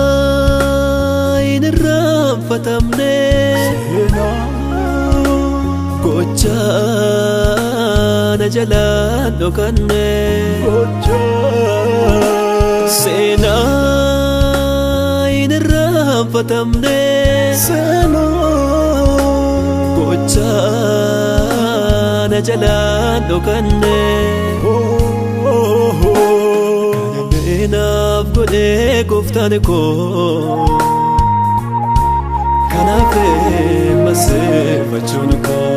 Seenaa hin irraanfatamne, gochaa na jalaan dhokanne. Seenaa hin irraanfatamne, gochaa na jalaan dhokanne. Naaf godhee gooftaan koo, kanaaf maseeffachuun koo.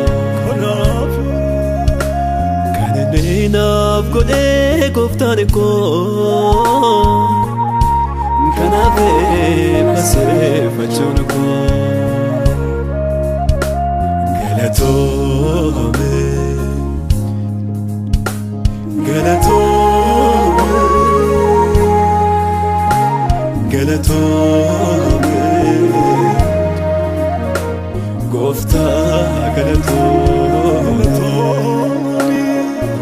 Kan inni naaf godhee gooftaan koo, kanaaf maseeffachuun koo. Galatoome, galatoome, galatoome, gooftaa galatoome,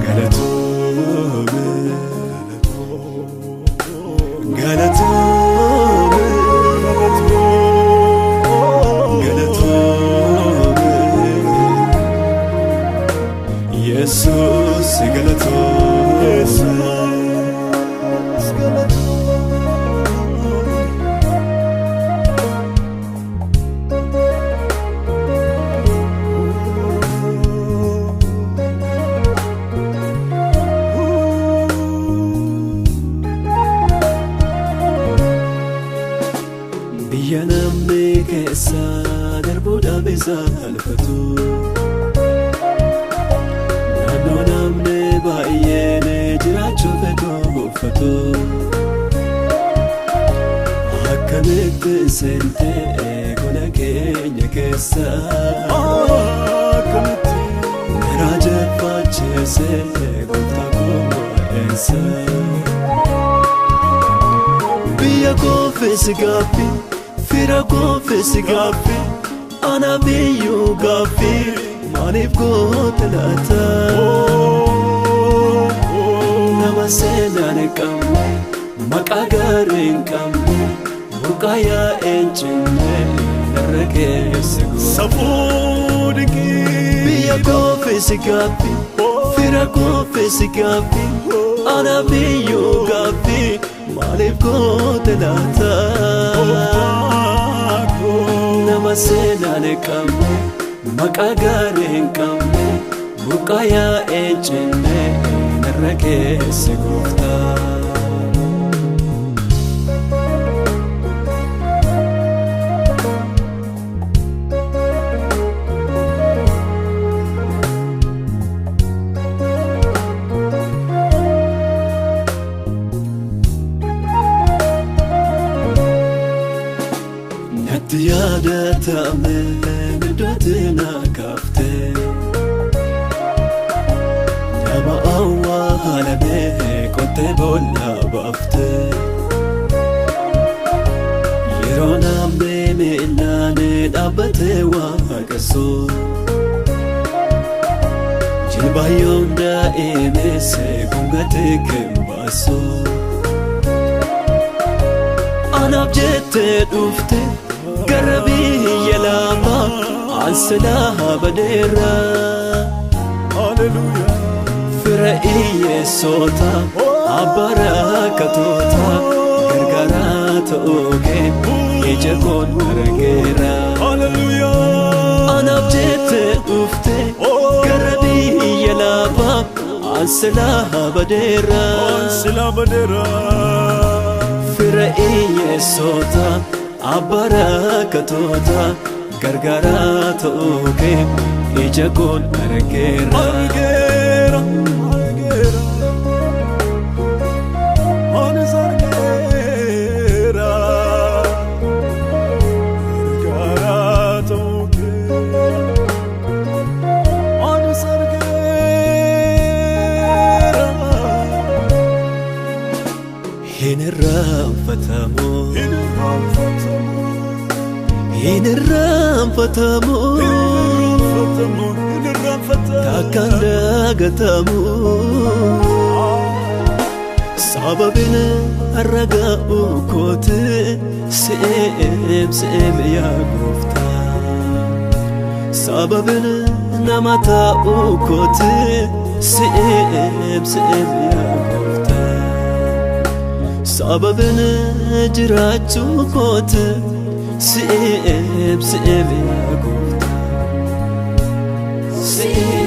galatoome, galatoome, galatoome, Yesuus galatoome. Biyya namni keessa darbuudhaaf isa alfatu, naannoo namni baay'een jiraachuu fedhu uffatu, akkamitti seentee gola keenya keessa garaa jeffachiisee gooftaa koo eessa? Biyya koofis gaaffi, fira koofis gaaffi, ana biyyuu gaaffi, maaliif goota laata? Nama seenaan hin qabne, maqaa gaarii hin qabne, burqaa yaa'een cinne irra keessa goota. Safuu dinqii. Biyya koofis gaaffi, fira koofis gaaffi, ana biyyuu gaaffi, maaliif goota laata? Nama seenaan hin qabne, maqaa gaarii hin qabne, burqaa yaa'een cinne irra keessa gooftaa. Natti yaadatame iddootti na kaafte, nama awwaalame qottee boolla baafte. Yeroo namni miilaan dhaabbatee waaqessu, jilbaayyoon daa'imesse gongatee kembaasu. Anaaf jettee dhufte gara biyya lafaa, ansilaa badeera. Hallelujah. Fira hiyyeessota, abbaa rakkatoota, gargaaraa ta'uu kee ija koon argeera. Hallelujah. Anaaf jettee dhufte gara biyya lafaa, ansilaa badeera. Sila badeera. Fira hiyyeessota, abbaa rakkatoota, gargaaraa ta'uu kee ija koon argeera. Argeera. Argeera. Anis argeera. Gargaaraa ta'uu kee. Anis argeera. Hin irraanfatamu. Hin irraanfatamu. Hin irraanfatamu. Hin irraanfatamu. Hin irraanfatamu. Takkaan dagatamu. Sababiin har'a ga'uu kooti si'eem si'eem yaa gooftaa. Sababiin nama ta'uu kooti si'eem si'eem yaa gooftaa. Sababiin jiraachuu kooti si'eem si'eem yaa gooftaa. Si'eem.